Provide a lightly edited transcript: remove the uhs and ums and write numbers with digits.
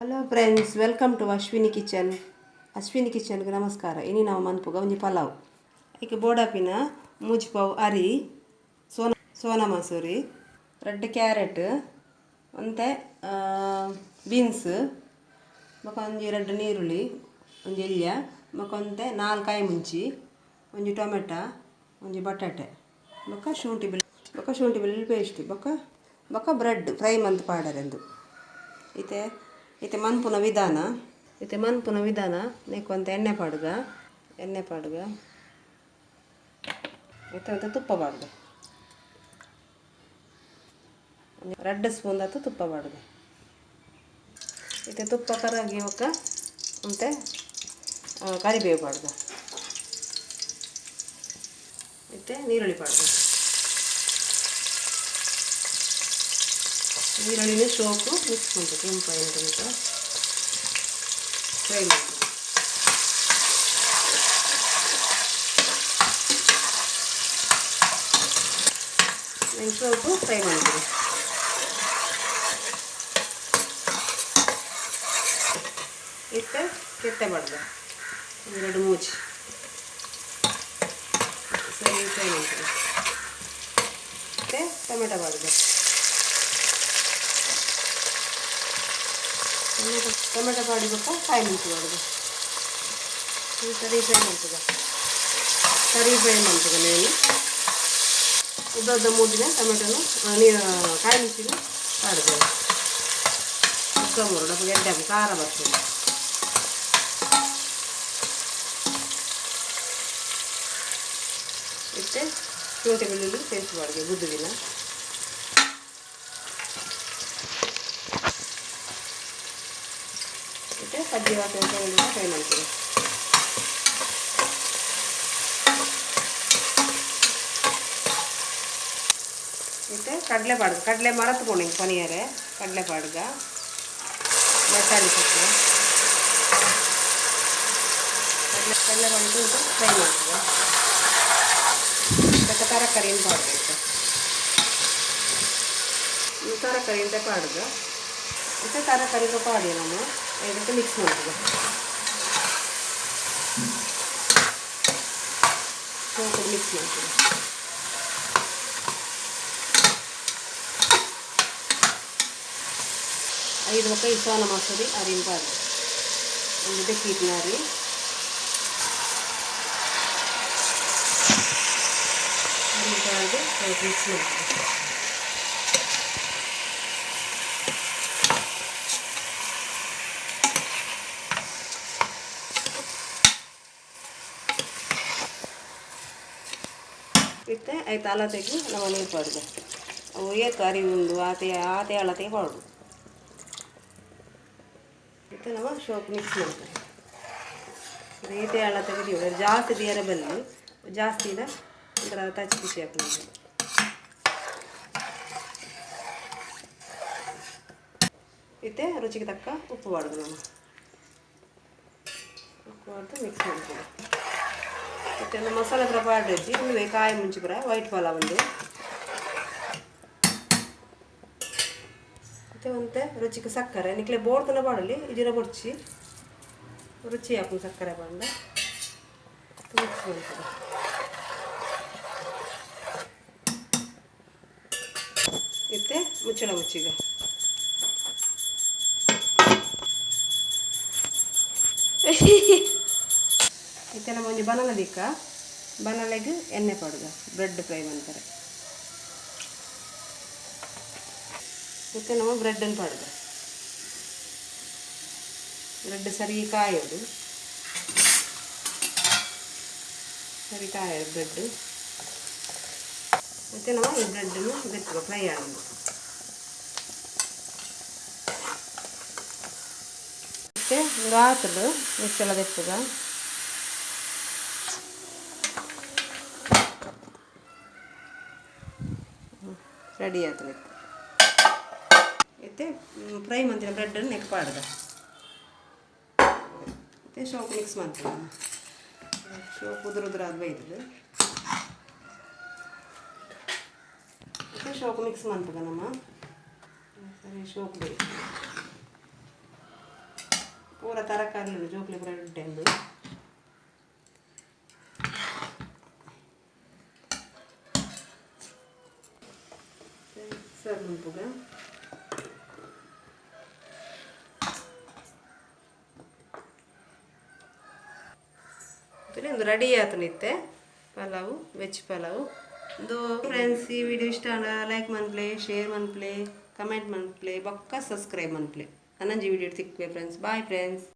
Hello friends, welcome to Ashwini kitchen. Ashwini ಕಿಚನ್ಗೆ ನಮಸ್ಕಾರ. ಇನಿ ನಾವು ಮನ್ಪುಗ ಒಂಜಿ ಪಲಾವ್. ಐಕ್ ಬೋಡಾಪಿನ ಮೂಜಿ ಪಾವು ಅರಿ, ಸೋನ ಸೋನಾ ಮಸೂರಿ, ರೆಡ್ ಕ್ಯಾರೆಟ್, ಒಂತೆ ಬೀನ್ಸ್, ಬೊಕ ಒಂಜಿ ರಡ್ಡ್ ನೀರುಳ್ಳಿ, ಒಂಜಿ ಎಲ್ಯ, ಬೊಕ ಒಂತೆ ನಾಲ್ ಕಾಯಿ ಮುಂಚಿ, ಒಂಜಿ ಟೊಮೆಟೊ, ಒಂಜಿ ಬಟಾಟೆ, ಬೊಕ ಶುಂಠಿ ಬೆಳ್ಳುಳ್ಳಿ, ಬೊಕ ಶುಂಠಿ ಬೆಳ್ಳುಳ್ಳಿ ಪೇಸ್ಟ್, ಬೊಕ ಬೊಕ ಬ್ರೆಡ್ ಫ್ರೈ ಮಂತ್ ಪಾಡರೆಂದು. ಇತ್ತೆ ಇತ್ತೆ ಮನ್ಪುನ ವಿಧಾನ, ಇತ್ತೆ ಮನ್ಪುನ ವಿಧಾನ. ನೆಕ್ಕೊಂತೆ ಎಣ್ಣೆ ಪಾಡುಗ, ಎಣ್ಣೆ ಪಾಡುಗ. ಇತ್ತೆ ಒಂತೆ ತುಪ್ಪ ಪಾಡುಗ. ಒಂಜಿ ರಡ್ಡ್ ಸ್ಪೂನ್ ದಾತ್ ತುಪ್ಪ ಪಾಡುಗ. ಇತ್ತೆ ತುಪ್ಪ ಕರಗಿ ಬೊಕ್ಕ ಒಂತೆ ಕರಿಬೇವು ಪಾಡುಗ. ಇತ್ತೆ ನೀರುಳ್ಳಿ ಪಾಡುಗ. ನೀರುಳ್ಳಿನ ಶೋಕು ಮಿಕ್ಸ್ ಮಾಡ್ಬೇಕು, ಕೆಂಪು ತನಕ ಫ್ರೈ ಮಾಡ್ಬೇಕು. ಶೋಕು ಫ್ರೈ ಮಾಡ್ತೀವಿ. ಇತ್ತೆ ಕೆತ್ತೆ ಬಾಡ್ದು ಎರಡು ಮೂಜಿ ಸರಿ ಫ್ರೈ ಮಾಡ್ತೀವಿ. ಮತ್ತು ಟೊಮೆಟೊ ಬಾಡ್ದು, ಟೊಮೆಟೊ ಟೊಮೆಟೊ ಪಾಡಿ ಬೊಕ್ಕ ಕಾಯಿ ಮುಂಚಿ ಬಾಡುದು. ಸರಿ ಫ್ರೈ ಮಾಡ್ತದ, ಸರಿ ಫ್ರೈ ಮಾಡ್ತದ. నేను ಉದ್ದ ಉದ್ದ ಮೂರು ದಿನ ಟೊಮೆಟೊನು ನೀರು ಕಾಯಿ ಮುಂಚಿನ ಪಾಡ್ದು ಬೊಕ್ಕ ಮೂರು ಡಬ್ಬ ಎಡ್ಡೆ ಖಾರ ಬರ್ತದೆ. ಇತ್ತೆ ಶುಂಠಿ ಬೆಳ್ಳುಳ್ಳಿ ಪೇಸ್ಟ್ ಬಾಡ್ಗೆ ಗುದ್ದುದಿನ. ಇತ್ತೆ ಸಜ್ಜಿ ವಾಸನೆ ಫ್ರೈ ಮಾಡ್ತೀವಿ. ಇತ್ತೆ ಕಡಲೆ ಪಾಡ್ಗ. ಕಡಲೆ ಮರತ್ ಪೋಣಿ ಪನಿಯರೆ. ಕಡಲೆ ಪಾಡ್ಗ, ಬಟಾಣಿ ಸೊಪ್ಪು, ಕಡಲೆ ಕಡಲೆ ಪಾಡಿಟ್ಟು ಫ್ರೈ ಮಾಡ್ತದೆ. ಬೊಕ್ಕ ತರಕಾರಿಯನ್ನು ಪಾಡಬೇಕು. ಈ ತರಕಾರಿ ಅಂತ ಪಾಡುಗ. ಇತ್ತೆ ತರಕಾರಿ ಪಾಡಿ ನಾನು ಇದಕ್ಕೆ ಮಿಕ್ಸ್ ಮಾಡ್ತದೆ. ಮಿಕ್ಸ್ ಮಾಡ್ತದೆ. ಐದು ಬೊಕ್ಕ ಈ ಸೋನ ಮಸೂರಿ ಅರಿನ್ ಪಾಡು ಒಂದು ಬೆಕ್ಕಿಟ್ಟಿನ ಅರಿ ಅರಿನ್ ಪಾಡ್ದು ಮಿಕ್ಸ್ ಮಾಡ್ತದೆ. ಇತ್ತೆ ಐತ ಅಲತೆಗ್ ನಮ ನೀರು ಪಾಡುಗ. ಅವು ಏತ್ ಅರಿ ಉಂಡು ಆತೆ ಆತೆ ಅಳತೆ ಪಾಡು. ಇತ್ತೆ ನಮ ಶೋಕ್ ಮಿಕ್ಸ್ ಮಾಡ್ತಾರೆ. ಏತೆ ಅಳತೆಗೆ ದೀವೊಡು, ಜಾಸ್ತಿ ದೀಯರೆ ಬಲ್ಲಿ. ಜಾಸ್ತಿ ಇಡ ಒಂಥರ ತಚ್ಚಿ ಪಿಸಿ ಆಪುಂಡು. ಇತ್ತೆ ರುಚಿಗೆ ತಕ್ಕ ಉಪ್ಪು ಪಾಡುದು ನಮ. ಉಪ್ಪು ಪಾಡ್ದು ಮಿಕ್ಸ್ ಮಾಡ್ತೇವೆ. ಇತ್ತೆ ಒಂದು ಮಸಾಲೆ ಪೂರ ಪಾಡ್ರೆಜ್ಜಿ. ಉಂದುವೆ ಕಾಯಿ ಮುಂಚಿ ಪೂರ ವೈಟ್ ಪಲಾವ್ ಉಂದು. ಇತ್ತೆ ಒಂತೆ ರುಚಿಗೆ ಸಕ್ಕರೆ ನಿಕ್ಲೆ ಬೋಡ್ತನ ಪಾಡೊಲಿ, ಇಜಿಡ ಬೊಡ್ಚಿ. ರುಚಿ ಆಪುಂಡು ಸಕ್ಕರೆ ಪಾಡ್ಂಡ. ಮಿಕ್ಸ್ ಮಲ್ಪುಗ. ಇತ್ತೆ ಮುಚ್ಚಳ ಮುಚ್ಚಿಗ. ಇತ್ತೆ ನಮ ಒಂಜಿ ಬನಲೆ ದೀಕ. ಬನಲೆಗ್ ಎಣ್ಣೆ ಪಾಡುಗ ಬ್ರೆಡ್ ಫ್ರೈ ಮನ್ಪರೆ. ಇತ್ತೆ ನಮ ಬ್ರೆಡ್ಡನ್ನು ಪಾಡುಗ. ಬ್ರೆಡ್ ಸರಿ ಕಾಯೋಡು, ಸರಿ ಕಾಯೋಡು ಬ್ರೆಡ್. ಇತ್ತೆ ನಮ ಈ ಬ್ರೆಡ್ಡನ್ನು ದೆಪ್ಪುಗ ಫ್ರೈ ಆವೊಂದು. ಇತ್ತೆ ಉಂದು ಆತುಂಡು, ಮುಚ್ಚಳ ದೆಪ್ಪುಗ. ರೆಡಿ ಆತುಂಡು ಇತ್ತೆ. ಇತ್ತೆ ಫ್ರೈ ಮಂತಿನ ಬ್ರೆಡ್ ನೆಕ್ ಪಾಡುಗ. ಇತ್ತೆ ಶೋಕ್ ಮಿಕ್ಸ್ ಮನ್ಪುಗ. ಶೋಕ್ ಉದುರು ಉದುರು ಆದ್ ಬೈದುಂಡು. ಇತ್ತೆ ಶೋಕ್ ಮಿಕ್ಸ್ ಮನ್ಪುಗ ನಮ. ಸರಿ ಶೋಕ್ ಬೈ. ಪೂರ ತರಕಾರಿ ಜೋಕ್ಲೆ ಪೂರ ಎಡ್ಡೆ. ಸರ್ವ್ ಮನ್ಪುಗ. ಇಂದು ರೆಡಿ ಆತನಿತ್ತೆ ಪಲಾವು, ವೆಜ್ ಪಲಾವು. ಇಂದು ಫ್ರೆಂಡ್ಸ್, ಈ ವಿಡಿಯೋ ಇಷ್ಟ ಆಂಡ ಲೈಕ್ ಮನ್ಪ್ಲೆ, ಶೇರ್ ಮನ್ಪ್ಲೆ, ಕಮೆಂಟ್ ಮನ್ಪ್ಲೆ, ಬೊಕ್ಕ ಸಬ್ಸ್ಕ್ರೈಬ್ ಮನ್ಪ್ಲೆ. ನನಂಜಿ ವಿಡಿಯೋ ತಿಕ್ವೆ ಫ್ರೆಂಡ್ಸ್. Bye friends.